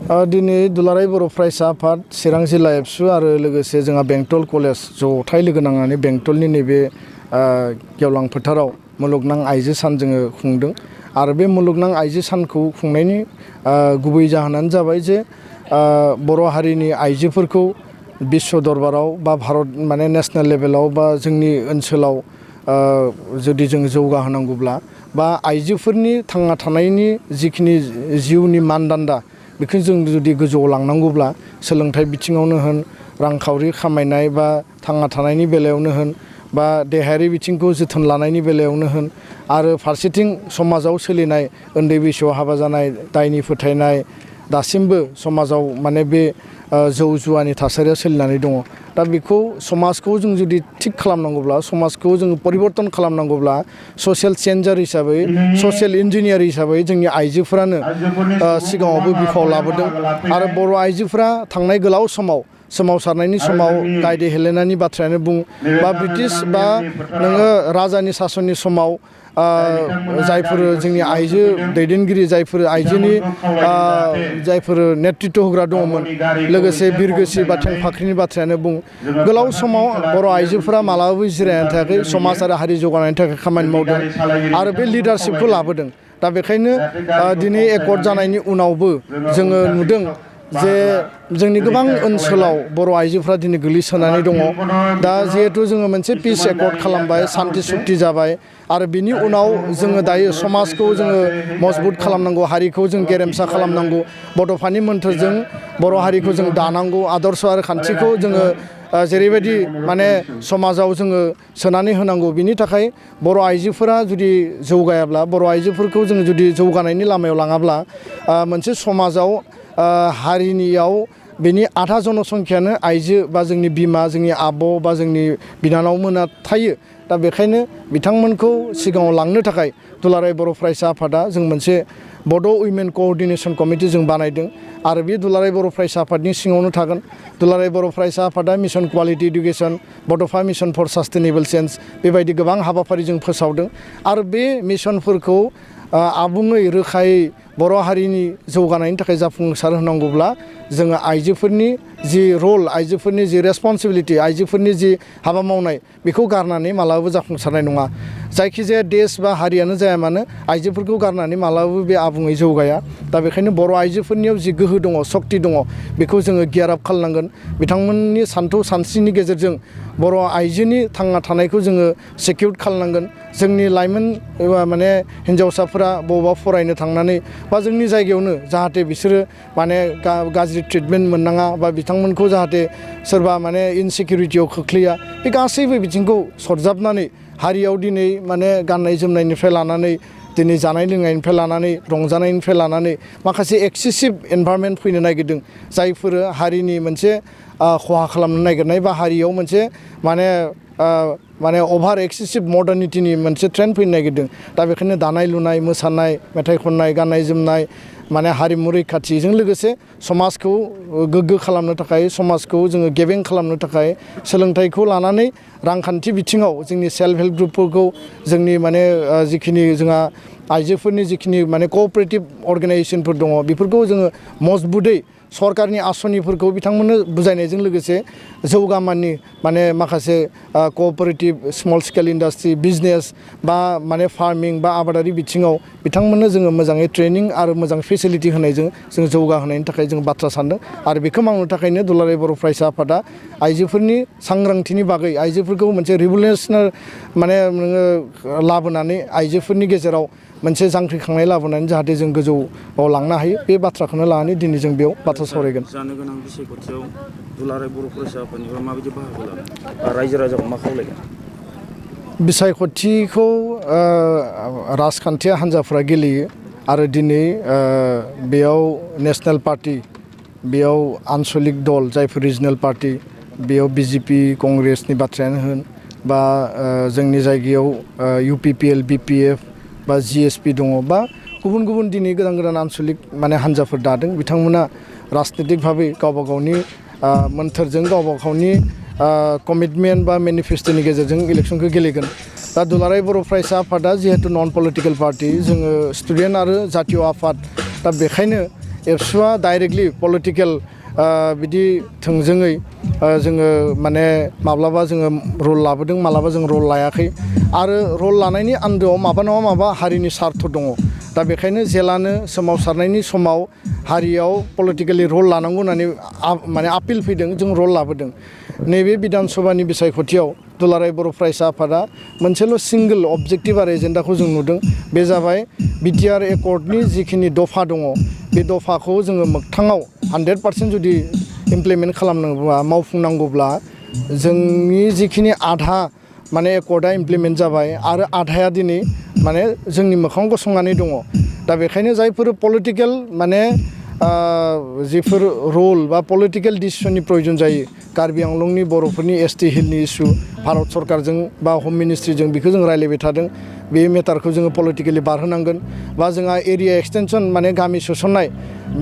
दिनै दुलाराय बर' फरायसा आफाद चिरां जिल्ला एबसु आरो लोगोसे जोंहा बेंटल कलेज जथाय लोगो नांनानै बेंटलनि नैबे गेवलां फोथाराव मुलुगनां आइजो सान जोङो खुंदों आरो बे मुलुगनां आइजो सानखौ खुंनायनि गुबै जाहोनानो जाबाय जे बर' हारिनि आइजोफोरखौ विश्व दरबाराव बा भारत माने नेशनेल लेभेलाव बा जोंनि ओनसोलाव जुदि जों जौगाहोनांगौब्ला बा आइजोफोरनि थांना थानायनि जिखिनि जिउनि मानदान्दा बेखौ जों जुदि गोजौआव लांनांगौब्ला सोलोंथाइ बिथिङावनो होन रांखावरि खामायनाय बा थांना थानायनि बेलायावनो होन बा देहायारि बिथिंखौ जोथोन लानायनि बेलायावनो होन आरो फारसेथिं समाजाव सोलिनाय उन्दै बैसोआव हाबा जानाय दायनि फोथायनाय दासिमबो समाजाव माने बे जौ जुवानि थासारिया सोलिनानै दङ दा बेखौ समाजखौ जों जुदि थिग खालामनांगौब्ला समाजखौ जों परिबर्तन खालामनांगौब्ला ससियेल चेन्जार हिसाबै ससियेल इन्जिनियार हिसाबै जोंनि आइजोफोरानो सिगाङावबो बिफाव लाबोदों आरो बर' आइजोफोरा थांनाय गोलाव समाव सोमावसारनायनि समाव गायदे हेलेनानि बाथ्रायानो बुं बा ब्रिटिश बा नोङो राजानि सासननि समाव जायफोर जोंनि आइजो दैदेनगिरि जायफोर आइजोनि जायफोर नेतृत्व होग्रा दङमोन लोगोसे बिरगोस्रि बा थेंफाख्रिनि बाथ्रायानो बुं गोलाव समाव बर' आइजोफोरा मालाबाबो जिरायनानै थायाखै समाज आरो हारि जौगानायनि थाखाय खामानि मावदों आरो बे लिडारशिपखौ लाबोदों दा बेखायनो दिनै एकर्ड जानायनि उनावबो जोङो नुदों जे जोंनि गोबां ओनसोलाव बर' आइजोफ्रा दिनै गोग्लैसोनानै दङ दा जिहेतु जोङो मोनसे पिस एकर्ड खालामबाय सान्ति सुक्ति जाबाय आरो बिनि उनाव जोङो दायो समाजखौ जोङो मजबुत खालामनांगौ हारिखौ जों गेरेमसा खालामनांगौ बड'फानि मोन्थोरजों बर' हारिखौ जों दानांगौ आदर्श आरो खान्थिखौ जोङो जेरैबायदि माने समाजाव जोङो सोनानै होनांगौ बिनि थाखाय बर' आइजोफोरा जुदि जौगायाब्ला बर' आइजोफोरखौ जोङो जुदि जौगानायनि लामायाव लाङाब्ला मोनसे समाजाव हारिनियाव बेनि आधा जनसंख्यानो आइजो बा जोंनि बिमा जोंनि आब' बा जोंनि बिनानावमोना थायो दा बेखायनो बिथांमोनखौ सिगाङाव लांनो थाखाय दुलाराय बर' फरायसा आफादा जों मोनसे बड' उइमेन कअर्डिनेसन कमिटि जों बानायदों आरो बे दुलाराय बर' फरायसा आफादनि सिङावनो थागोन दुलाराय बर' फरायसा आफादा मिशन क्वालिटि इडुकेसन बड'फा मिशन फर सास्टेनेबल चेन्ज बेबायदि गोबां हाबाफारि जों फोसावदों आरो बे मिशनफोरखौ आबुङै रोखायै बर' हारिनि जौगानायनि थाखाय जाफुंसार होनांगौब्ला जोङो आइजोफोरनि जि रल आइजोफोरनि जि रेसपन्सिबिलिटि आइजोफोरनि जि हाबा मावनाय बेखौ गारनानै मालाबाबो जाफुंसारनाय नङा जायखिजाया देश बा हारियानो जाया मानो आइजोफोरखौ गारनानै मालाबाबो बे आबुङै जौगाया दा बेखायनो बर' आइजोफोरनियाव जि गोहो दङ सक्ति दङ बेखौ जोङो गियार आप खालामनांगोन बिथांमोननि सान्थौ सानस्रिनि गेजेरजों बर' आइजोनि थांना थानायखौ जोङो सिकिउर खालामनांगोन जोंनि लाइमोन एबा माने हिन्जावसाफोरा बबावबा फरायनो थांनानै बा जोंनि जायगायावनो जाहाथे बिसोरो माने गाज्रि ट्रिटमेन्ट मोननाङा बा बिथांमोनखौ जाहाथे सोरबा माने इनसिकिउरिटियाव खोख्लैया बे गासैबो बिथिंखौ सरजाबनानै हारियाव दिनै माने गाननाय जोमनायनिफ्राय लानानै दिनै जानाय लोंनायनिफ्राय लानानै रंजानायनिफ्राय लानानै माखासे एक्सेसिभ एनभायरनमेन्ट फैनो नागिरदों जायफोरो हारिनि मोनसे खहा खालामनो नागिरनाय बा हारियाव मोनसे माने अभार एक्सेसिभ मडार्निटिनि मोनसे ट्रेन्ड फैनो नागिरदों दा बेखायनो दानाय लुनाय मोसानाय मेथाइ खननाय गाननाय जोमनाय माने हारिमु रैखाथिजों लोगोसे समाजखौ गोग्गो खालामनो थाखाय समाजखौ जोङो गेबें खालामनो थाखाय सोलोंथाइखौ लानानै रांखान्थि बिथिङाव जोंनि सेल्फ हेल्प ग्रुपफोरखौ जोंनि माने जिखिनि जोंहा आइजोफोरनि जिखिनि माने कअपारेटिभ अर्गेनाइजेसनफोर दङ बेफोरखौ जोङो मजबुतै सरकारनि आसनिफोरखौ बिथांमोननो बुजायनायजों लोगोसे जौगामाननि माने माखासे कअपारेटिभ स्मल स्केल इन्डास्ट्रि बिजनेस बा माने फार्मिं बा आबादारि बिथिङाव बिथांमोननो जोङो मोजाङै ट्रेनिं आरो मोजां फेसिलिटि होनायजों जों जौगाहोनायनि थाखाय जों बाथ्रा सानदों आरो बेखौ मावनो थाखायनो दुलाराय बर' फरायसा आफादा आइजोफोरनि सांग्रांथिनि बागै आइजोफोरखौ मोनसे रिभलिउसनार माने नोङो लाबोनानै आइजोफोरनि गेजेराव मोनसे जांख्रिखांनाय लाबोनानै जाहाथे जों गोजौआव लांनो हायो बे बाथ्राखौनो लानानै दिनै जों बेयाव बाथ्रा सावरायगोन जानो गोनां बिसायख'थियाव दुलाराय बर' फरायसा आफादनिफ्राय माबायदि बाहागो लागोन बा रायजो राजाखौ मा खावलायगोन बिसायख'थिखौ राजखान्थि हान्जाफोरा गेलेयो आरो दिनै बेयाव नेशनेल पार्टि बेयाव आन्सलिक दल जायफोर रिजनेल पार्टि बेयाव बिजेपि कंग्रेसनि बाथ्रायानो होन बा जोंनि जायगायाव UPPL BPF बा GSP दङ बा गुबुन गुबुन दिनै गोदान गोदान आन्सलिक माने हान्जाफोर दादों बिथांमोना राजनितिक भाबै गावबा गावनि मोन्थोरजों गावबा गावनि कमिटमेन्ट बा मेनिफेस्ट'नि गेजेरजों इलेक्सनखौ गेलेगोन दा दुलाराय बर' फरायसा आफादा जिहेतु नन पलिटिकेल पार्टि जोङो स्टुडेन्ट आरो जातीय आफाद दा बेखायनो एबसुआ डाइरेक्टलि पलिटिकेल बिदि थोंजोङै जोङो माने माब्लाबा जोङो रल लाबोदों माब्लाबा जों रल लायाखै आरो रल लानायनि आन्दोआव माबा नङा माबा हारिनि सार्थ दङ दा बेखायनो जेलानो सोमावसारनायनि समाव हारियाव पलिटिकेलि रल लानांगौ होननानै माने आपिल फैदों जों रल लाबोदों नैबे बिधान सभानि बिसायख'थियाव दुलाराय बर' फरायसा आफादा मोनसेल' सिंगोल अबजेक्टिभ आरो एजेन्डाखौ जों नुदों बे जाबाय बिटिआर एकर्डनि जिखिनि दफा दङ बे दफाखौ जोङो मोगथाङाव 100% जुदि इमप्लिमेन्ट खालामनांगौब्ला मावफुंनांगौब्ला जोंनि जिखिनि आधा माने एकर्डआ इमप्लिमेन्ट जाबाय आरो आधाया दिनै माने जोंनि मोखाङाव गसंनानै दङ दा बेखायनो जायफोर पलिटिकेल माने जिफोर रल बा पलिटिकेल डिसिसननि प्रयजन जायो कार्बि आंलंनि बर'फोरनि एसटि हिलनि इस्यु भारत सरकारजों बा होम मिनिस्ट्रिजों बेखौ जों रायलायबाय थादों बे मेटारखौ जोङो पलिटिकेलि बारहोनांगोन बा जोंहा एरिया एक्सटेनसन माने गामि सोसननाय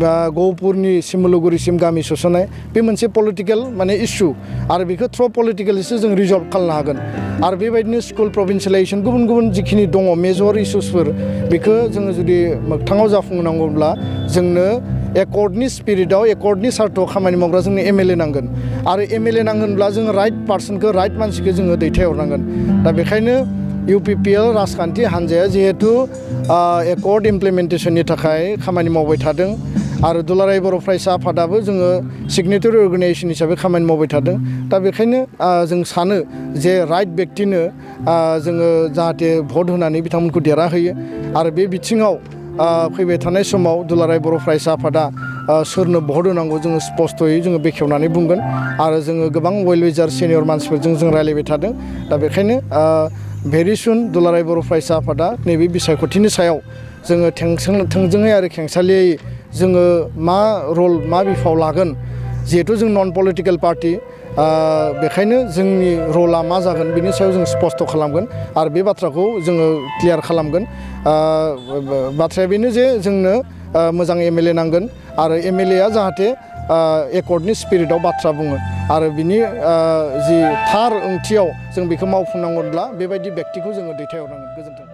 बा गहपुरनि सिमलुगुरिसिम गामि सोसननाय बे मोनसे पलिटिकेल माने इस्यु आरो बेखौ थ्र' पलिटिकेलिसो जों रिजल्भ खालामनो हागोन आरो बेबायदिनो स्कुल प्रभिन्सियेलाइजेसन गुबुन गुबुन जिखिनि दङ मेजर इस्युसफोर बेखौ जोङो जुदि मोगथाङाव जाफुंनांगौब्ला जोंनो एकर्डनि स्पिरिटआव एकर्डनि सार्थआव खामानि मावग्रा जोंनो एमएलए नांगोन आरो एमएलए नांगोनब्ला जोङो राइट पार्सनखौ राइट मानसिखौ जोङो दैथायहरनांगोन दा बेखायनो इउपिपिएल राजखान्थि हान्जाया जिहेतु एकर्ड इमप्लिमेन्टेसननि थाखाय खामानि मावबाय थादों आरो दुलाराय बर' फरायसा आफादाबो जोङो सिगनेटरि अर्गेनाइजेसन हिसाबै खामानि मावबाय थादों दा बेखायनो जों सानो जे राइट बेक्तिनो जोङो जाहाथे भट होनानै बिथांमोनखौ देरहाहोयो आरो बे बिथिङाव फैबाय थानाय समाव दुलाराय बर' फरायसा आफादा सोरनो भट होनांगौ जोङो स्पस्तयै जोङो बेखेवनानै बुंगोन आरो जोङो गोबां वेल विजार सिनियर मानसिफोरजों जों रायलायबाय थादों दा बेखायनो भेरि सुन दुलाराय बर' फरायसा आफादा नैबे बिसायख'थिनि सायाव जोङो थोंजोङै आरो खेंसालियायै जोङो मा रल मा बिफाव लागोन जिहेतु जों नन पलिटिकेल पार्टि बेखायनो जोंनि रला मा जागोन बिनि सायाव जों स्पस्त खालामगोन आरो बे बाथ्राखौ जोङो क्लियार खालामगोन बाथ्राया बेनो जे जोंनो मोजां एमएलए नांगोन आरो एमएलएआ जाहाथे एकर्डनि स्पिरिटआव बाथ्रा बुङो आरो बिनि जि थार ओंथियाव जों बेखौ मावफुंनांगौब्ला बेबायदि बेक्तिखौ जोङो दैथायहरनांगोन गोजोन्थों